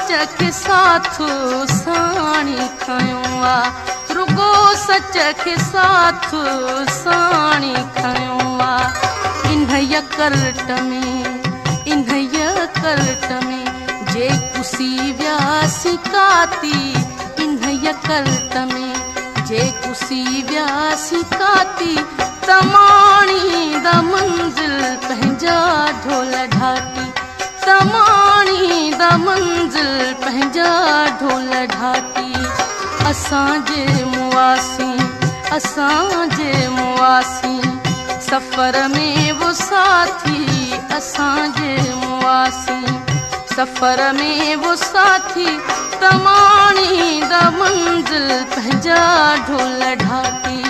سچ کي ساٿ ساڻي کنيو آ، رڳو سچ کي ساٿ ساڻي کنيو آ. انهيء ڪرٽ ۾، انهيء ڪرٽ ۾ جي ڪسي وياسين ڪاتي، انهيء ڪرٽ ۾ جي ڪسي وياسين ڪاتي، ته ماڻيندا منزل پنهنجا ڍول ڍاٽي، ته ماڻيندا منزل پنهنجا ڍول ڍاٽي. اسان جي مئاسين، اسان جي مئاسين، سفر ۾ وو ساٿي، اسان جي مئاسين، سفر ۾ وو ساٿي، ته ماڻيندا منزل پنهنجا ڍول ڍاٽي.